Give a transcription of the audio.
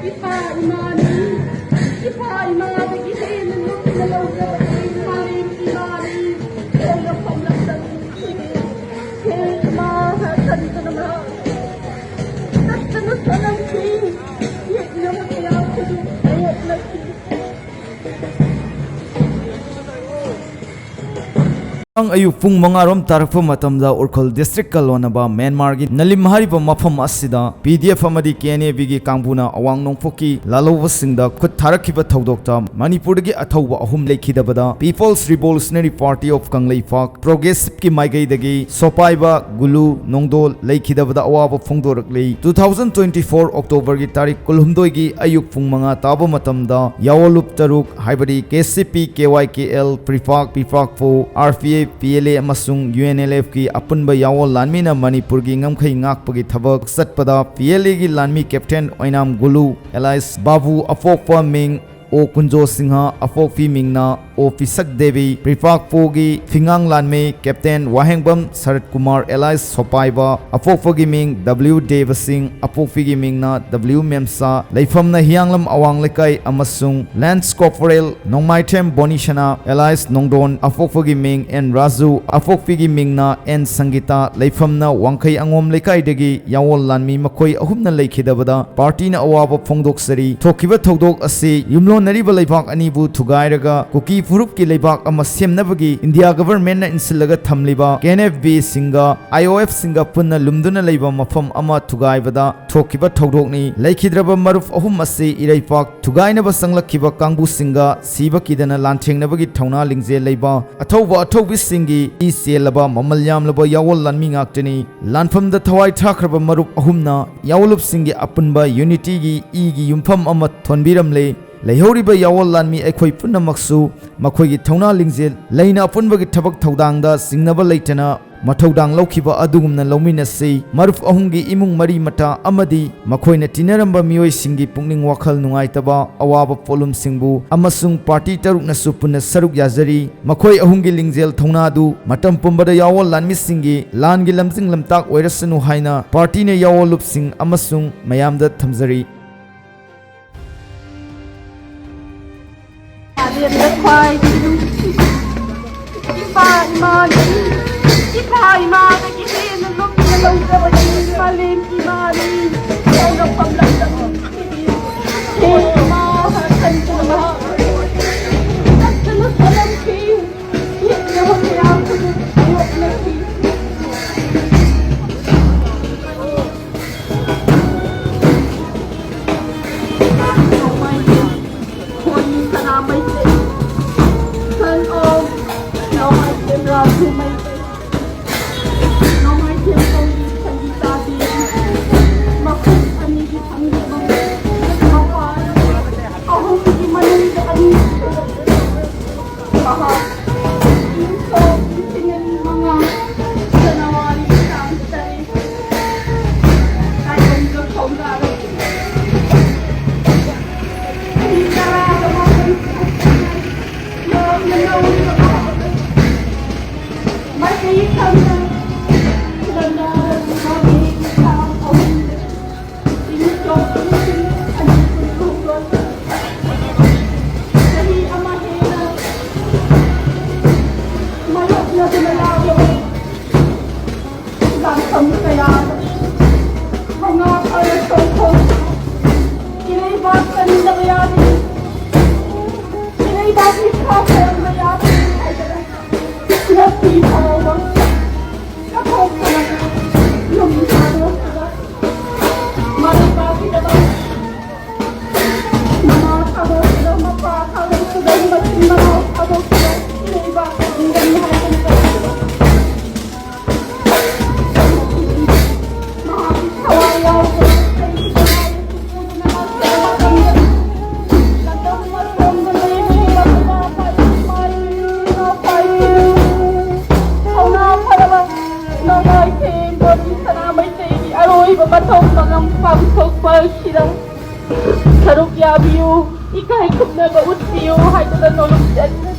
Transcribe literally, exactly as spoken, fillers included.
ꯏꯄꯥ ꯏꯃꯥꯅꯤ, ꯏꯄꯥ ꯏꯃꯥꯗꯒꯤ ꯍꯦꯟꯅ ꯂꯨꯞꯅ ꯂꯧꯖꯕ ꯏꯃꯥꯅꯤ, ꯏꯃꯥꯅꯤ꯫ ꯍꯦꯟꯅ ꯐꯝꯂꯛꯇꯕꯅꯤ꯫ ꯍꯦ ꯏꯃꯥ, ꯀꯔꯤꯒꯤꯅꯣ ꯃꯍꯥꯛ ꯇꯠꯇꯅ ꯁꯣꯟꯅꯈꯤ? ꯌꯦꯛꯅꯕ ꯀꯌꯥ ꯈꯨꯗꯨ ꯌꯦꯛꯅꯈꯤ꯫ ꯉꯔꯥꯡ ꯑꯌꯨꯛ ꯄꯨꯡ ꯃꯉꯥ ꯔꯣꯝ ꯇꯥꯔꯛꯄ ꯃꯇꯝꯗ ꯎꯔꯈꯜ ꯗꯤꯁꯇ꯭ꯔꯤꯛꯀ ꯂꯣꯟꯅꯕ ꯃ꯭ꯌꯥꯟꯃꯥꯔꯒꯤ ꯅꯂꯤꯝ ꯍꯥꯏꯔꯤꯕ ꯃꯐꯝ ꯑꯁꯤꯗ ꯄꯤ ꯗꯤ ꯑꯦꯐ ꯑꯃꯗꯤ ꯀꯦ ꯑꯦꯟ ꯑꯦ ꯕꯤꯒꯤ ꯀꯥꯡꯕꯨꯅ ꯑꯋꯥꯡ ꯅꯣꯡꯄꯣꯛꯀꯤ ꯂꯥꯜꯍꯧꯕꯁꯤꯡꯗ ꯈꯨꯠ ꯊꯥꯔꯛꯈꯤꯕ ꯊꯧꯗꯣꯛꯇ ꯃꯅꯤꯄꯨꯔꯗꯒꯤ ꯑꯊꯧꯕ ꯑꯍꯨꯝ ꯂꯩꯈꯤꯗꯕꯗ People's Revolutionary Party of Kangleipak, ꯄ꯭ꯔꯣꯒ꯭ꯔꯦꯁꯤꯞꯀꯤ ꯃꯥꯏꯀꯩꯗꯒꯤ ꯁꯣꯄꯥꯏꯕ ꯒꯨꯂꯨ ꯅꯣꯡꯗꯣꯜ ꯂꯩꯈꯤꯗꯕꯗ ꯑꯋꯥꯕ ꯐꯣꯡꯗꯣꯔꯛꯂꯤ꯫ Two thousand twenty four Octoberꯒꯤ ꯇꯥꯔꯤꯛ ꯀꯨꯟꯍꯨꯝꯗꯣꯏꯒꯤ ꯑꯌꯨꯛ ꯄꯨꯡ ꯃꯉꯥ ꯇꯥꯕ ꯃꯇꯝꯗ ꯌꯥꯑꯣꯟꯂꯨꯞ ꯇꯔꯨꯛ, ꯍꯥꯏꯕꯗꯤ K C P, K Y K L, PREPAK, ꯄꯤꯄꯥꯛꯄꯣ, R P F, P L A ꯑꯃꯁꯨꯡ ꯌꯨ ꯑꯦꯟ ꯑꯦꯜ ꯑꯦꯐꯀꯤ ꯑꯄꯨꯟꯕ ꯌꯥꯑꯣꯟ ꯂꯥꯟꯃꯤꯅ ꯃꯅꯤꯄꯨꯔꯒꯤ ꯉꯝꯈꯩ ꯉꯥꯛꯄꯒꯤ ꯊꯕꯛ ꯆꯠꯄꯗ ꯄꯤ ꯑꯦꯜ ꯑꯦꯒꯤ ꯂꯥꯟꯃꯤ ꯀꯦꯞꯇꯦꯟ ꯑꯣꯏꯅꯥꯝ ꯒꯨꯂꯨ, ꯑꯦꯂꯥꯏꯁ ꯕꯥꯕꯨ, ꯑꯄꯣꯛꯄ ꯃꯤꯡ ꯑꯣ ꯀꯨꯟꯖꯣ ꯁꯤꯡꯍ, ꯑꯄꯣꯛꯄꯤ ꯃꯤꯡꯅ ꯑꯣ ꯄꯤꯁꯛ ꯗꯦꯕꯤ, ꯄ꯭ꯔꯤꯄꯥꯛꯄꯣꯒꯤ ꯐꯤꯉꯥꯡ ꯂꯥꯟꯃꯤ ꯀꯦꯞꯇꯦꯟ ꯋꯥꯍꯦꯡꯕꯝ ꯁꯔꯠ ꯀꯨꯃꯥꯔ ꯑꯦꯂꯥꯏꯁ ꯁꯣꯄꯥꯏꯕ, ꯑꯄꯣꯛꯄꯒꯤ ꯃꯤꯡ ꯗꯕ꯭ꯂꯤꯎ ꯗꯦꯕꯁꯤꯡ, ꯑꯄꯣꯛꯄꯤꯒꯤ ꯃꯤꯡꯅ ꯗꯕ꯭ꯂꯤꯎ ꯃꯦꯝꯁꯥ, ꯂꯩꯐꯝꯅ ꯍꯤꯌꯥꯡꯂꯝ ꯑꯋꯥꯡ ꯂꯩꯀꯥꯏ ꯑꯃꯁꯨꯡ ꯂꯦꯟꯁ ꯀꯣꯔꯄꯣꯔꯦꯜ ꯅꯣꯡꯃꯥꯏꯊꯦꯝ ꯕꯣꯅꯤꯁꯅꯥ ꯑꯦꯂꯥꯏꯁ ꯅꯣꯡꯗꯣꯟ, ꯑꯄꯣꯛꯄꯒꯤ ꯃꯤꯡ ꯑꯦꯟ ꯔꯥꯖꯨ, ꯑꯄꯣꯛꯄꯤꯒꯤ ꯃꯤꯡꯅ ꯑꯦꯟ ꯁꯪꯒꯤꯇꯥ, ꯂꯩꯐꯝꯅ ꯋꯥꯡꯈꯩ ꯑꯉꯣꯝ ꯂꯩꯀꯥꯏꯗꯒꯤ ꯌꯥꯑꯣꯟ ꯂꯥꯟꯃꯤ ꯃꯈꯣꯏ ꯑꯍꯨꯝꯅ ꯂꯩꯈꯤꯗꯕꯗ ꯄꯥꯔꯇꯤꯅ ꯑꯋꯥꯕ ꯐꯣꯡꯗꯣꯛꯆꯔꯤ꯫ ꯊꯣꯛꯈꯤꯕ ꯊꯧꯗꯣꯛ ꯑꯁꯤ ꯌꯨꯝꯂꯣꯟꯅꯔꯤꯕ ꯂꯩꯕꯥꯛ ꯑꯅꯤꯕꯨ ꯊꯨꯒꯥꯏꯔꯒ ꯀꯨꯀꯤ ꯐꯨꯔꯨꯞꯀꯤ ꯂꯩꯕꯥꯛ ꯑꯃ ꯁꯦꯝꯅꯕꯒꯤ ꯏꯟꯗꯤꯌꯥ ꯒꯚꯔꯟꯃꯦꯟꯠꯅ ꯏꯟꯁꯤꯜꯂꯒ ꯊꯝꯂꯤꯕ ꯀꯦ ꯑꯦꯟ ꯑꯦꯐ ꯕꯤꯁꯤꯡꯒ ꯑꯥꯏ ꯑꯣ ꯑꯦꯐꯁꯤꯡꯒ ꯄꯨꯟꯅ ꯂꯨꯝꯗꯨꯅ ꯂꯩꯕ ꯃꯐꯝ ꯑꯃ ꯊꯨꯒꯥꯏꯕꯗ ꯊꯣꯛꯈꯤꯕ ꯊꯧꯗꯣꯛꯅꯤ꯫ ꯂꯩꯈꯤꯗ꯭ꯔꯕ ꯃꯔꯨꯞ ꯑꯍꯨꯝ ꯑꯁꯤ ꯏꯔꯩꯄꯥꯛ ꯊꯨꯒꯥꯏꯅꯕ ꯆꯪꯂꯛꯈꯤꯕ ꯀꯥꯡꯕꯨꯁꯤꯡꯒ ꯁꯤꯕ ꯀꯤꯗꯅ ꯂꯥꯟꯊꯦꯡꯅꯕꯒꯤ ꯊꯧꯅꯥ ꯂꯤꯡꯖꯦꯜ ꯂꯩꯕ ꯑꯊꯧꯕ ꯑꯊꯧꯕꯤꯁꯤꯡꯒꯤ ꯏ ꯆꯦꯜꯂꯕ ꯃꯃꯜ ꯌꯥꯝꯂꯕ ꯌꯥꯑꯣꯟ ꯂꯥꯟꯃꯤ ꯉꯥꯛꯇꯅꯤ꯫ ꯂꯥꯟꯐꯝꯗ ꯊꯋꯥꯏ ꯊꯥꯈ꯭ꯔꯕ ꯃꯔꯨꯞ ꯑꯍꯨꯝꯅ ꯌꯥꯑꯣꯟꯂꯨꯞꯁꯤꯡꯒꯤ ꯑꯄꯨꯟꯕ ꯌꯨꯅꯤꯇꯤꯒꯤ ꯏꯒꯤ ꯌꯨꯝꯐꯝ ꯑꯃ ꯊꯣꯟꯕꯤꯔꯝꯂꯦ꯫ ꯂꯩꯍꯧꯔꯤꯕ ꯌꯥꯑꯣꯟ ꯂꯥꯟꯃꯤ ꯑꯩꯈꯣꯏ ꯄꯨꯝꯅꯃꯛꯁꯨ ꯃꯈꯣꯏꯒꯤ ꯊꯧꯅꯥ ꯂꯤꯡꯖꯦꯜ ꯂꯩꯅ ꯑꯄꯨꯟꯕꯒꯤ ꯊꯕꯛ ꯊꯧꯗꯥꯡꯗ ꯆꯤꯡꯅꯕ ꯂꯩꯇꯅ ꯃꯊꯧꯗꯥꯡ ꯂꯧꯈꯤꯕ ꯑꯗꯨꯒꯨꯝꯅ ꯂꯧꯃꯤꯟꯅꯁꯤ꯫ ꯃꯔꯨꯞ ꯑꯍꯨꯝꯒꯤ ꯏꯃꯨꯡ ꯃꯔꯤ ꯃꯇꯥ ꯑꯃꯗꯤ ꯃꯈꯣꯏꯅ ꯇꯤꯟꯅꯔꯝꯕ ꯃꯤꯑꯣꯏꯁꯤꯡꯒꯤ ꯄꯨꯛꯅꯤꯡ ꯋꯥꯈꯜ ꯅꯨꯡꯉꯥꯏꯇꯕ, ꯑꯋꯥꯕ ꯄꯣꯠꯂꯨꯝꯁꯤꯡꯕꯨ ꯑꯃꯁꯨꯡ ꯄꯥꯔꯇꯤ ꯇꯔꯨꯛꯅꯁꯨ ꯄꯨꯟꯅ ꯁꯔꯨꯛ ꯌꯥꯖꯔꯤ꯫ ꯃꯈꯣꯏ ꯑꯍꯨꯝꯒꯤ ꯂꯤꯡꯖꯦꯜ ꯊꯧꯅꯥꯗꯨ ꯃꯇꯝ ꯄꯨꯝꯕꯗ ꯌꯥꯑꯣꯟ ꯂꯥꯟꯃꯤꯁꯤꯡꯒꯤ ꯂꯥꯟꯒꯤ ꯂꯝꯖꯤꯡ ꯂꯝꯇꯥꯛ ꯑꯣꯏꯔꯁꯅꯨ ꯍꯥꯏꯅ ꯄꯥꯔꯇꯤꯅ ꯌꯥꯑꯣꯟꯂꯨꯞꯁꯤꯡ ꯑꯃꯁꯨꯡ ꯃꯌꯥꯝꯗ ꯊꯝꯖꯔꯤ꯫ ꯈ꯭ꯋꯥꯏꯗꯒꯤ ꯅꯨꯡꯁꯤ ꯏꯄꯥ ꯏꯃꯥꯅꯤ꯫ ꯏꯄꯥ ꯏꯃꯥꯗꯒꯤ ꯍꯦꯟꯅ ꯂꯨꯝꯅ ꯂꯧꯖꯕꯅꯤ ꯃꯥꯂꯦꯝꯒꯤ ꯏꯃꯥꯅꯤ꯫ ꯍꯧꯅꯐꯝ ꯂꯝꯗꯝ ꯍꯦ ꯏꯃꯥ ꯍꯥꯏ ꯈꯟꯗꯨꯅ ꯃꯍꯥꯛ ꯅꯠꯇꯅ ꯁꯣꯜꯂꯝꯈꯤ꯫ ꯌꯦꯠꯅꯕ ꯀꯌꯥ ꯑꯃꯁꯨ ꯌꯣꯛꯅꯈꯤ꯫ ꯅꯣꯡꯃꯥꯏꯊꯦꯝ ꯈꯣꯟ ꯁꯅꯥ ꯃꯩꯇꯩ, son of ꯅꯣꯡꯃꯥꯏꯊꯦꯝ ꯔꯥꯖꯨ ꯃꯩꯇꯩ, ꯅꯣꯡꯃꯥꯏꯊꯦꯝ ꯀꯧꯏ ꯁꯪꯒꯤꯇꯥ ꯗꯦꯕꯤ, ꯃꯈꯨꯠ ꯑꯅꯤꯒꯤ ꯊꯥꯡꯖꯕ, ꯃꯄꯥ ꯑꯍꯨꯝꯒꯤ ꯃꯅꯨꯡꯗ ꯑꯅꯤ ꯃꯍꯥꯛ ꯏꯪ ꯁꯣꯛ ꯂꯤꯁꯤꯡ ꯑꯅꯤ ꯃꯉꯥ ꯖꯅꯋꯥꯔꯤ ꯇꯥꯡ ꯇꯔꯦꯠ ꯇꯥꯏꯕꯪꯗ ꯈꯣꯡꯗꯥꯔꯛꯈꯤ꯫ ꯆꯍꯤ ꯇꯔꯥꯒ ꯃꯥꯄꯟ ꯌꯥꯝꯅ ꯅꯧꯔꯤꯕ ꯃꯍꯥꯛ ꯃꯩꯇꯩ ꯈꯪꯅ ꯈꯨꯔꯟꯗꯥꯔꯕ ꯃꯍꯥꯛꯀꯤ ꯏꯁꯥ ꯑꯍꯨꯝ ꯆꯍꯤ ꯑꯃ ꯍꯦꯟꯅ ꯃꯥꯌꯣꯛꯅꯗꯨꯅ ꯂꯥꯛꯂꯕ ꯂꯥꯟꯐꯝ ꯀꯌꯥꯗ ꯊꯧꯅꯥ ꯐꯅ ꯆꯣꯡꯊꯣꯛ ꯏꯔꯩꯕꯥꯛ ꯀꯟꯗꯕ ꯌꯥꯗꯦ, ꯏꯔꯩꯕꯥꯛꯀꯤ ꯈꯥ ꯀꯟꯕ ꯌꯥꯗꯦ ꯍꯥꯏꯗꯅ ꯉꯁꯤ ꯐꯥꯎꯕ ꯀꯠꯊꯣꯛꯇꯅ ꯌꯨꯝ ꯊꯥꯗꯣꯛꯇꯅ ꯃꯥꯏ ꯄꯥꯛꯈꯤꯗꯕ ꯃꯃꯥ ꯊꯥꯗꯣꯛꯈꯤꯕ, ꯃꯄꯥ ꯊꯥꯗꯣꯛꯈꯤꯕ, ꯃꯆꯤꯟ ꯃꯅꯥꯎ ꯊꯥꯗꯣꯛꯈꯤꯕ ꯏꯔꯩꯕꯥꯛ ꯈꯪꯒꯅꯤ ꯍꯥꯏꯗꯅ ꯀꯠꯈꯤꯕ꯫ ꯃꯍꯥꯛꯀꯤ ꯊꯋꯥꯏ ꯌꯥꯎꯗꯅ ꯀꯩꯒꯤꯅꯣ ꯍꯥꯏꯔꯁꯨ ꯄꯨꯗꯨꯅ ꯂꯥꯛꯆꯕ ꯃꯇꯝꯗ ꯂꯝꯗꯝ ꯑꯁꯣꯝꯗ ꯂꯩꯔꯤꯕ ꯏꯃꯥ ꯄꯥꯏꯕꯤ, ꯏꯃꯥ ꯄꯥꯏꯕꯤ, ꯊꯧꯅꯥ ꯐꯔꯕ ꯅꯣꯡꯃꯥꯏꯊꯦꯝ ꯕꯣꯔꯤ ꯁꯅꯥ ꯃꯩꯇꯩꯒꯤ ꯑꯔꯣꯏꯕ ꯃꯊꯧ ꯃꯉꯝ ꯄꯥꯡꯊꯣꯛꯄ ꯑꯁꯤꯗ ꯁꯔꯨꯛ ꯌꯥꯕꯤꯌꯨ, ꯏꯀꯥꯏ ꯈꯨꯝꯅꯕ ꯎꯠꯄꯤꯌꯨ ꯍꯥꯏꯗꯨꯅ ꯅꯣꯂꯨꯛꯆꯔꯤ꯫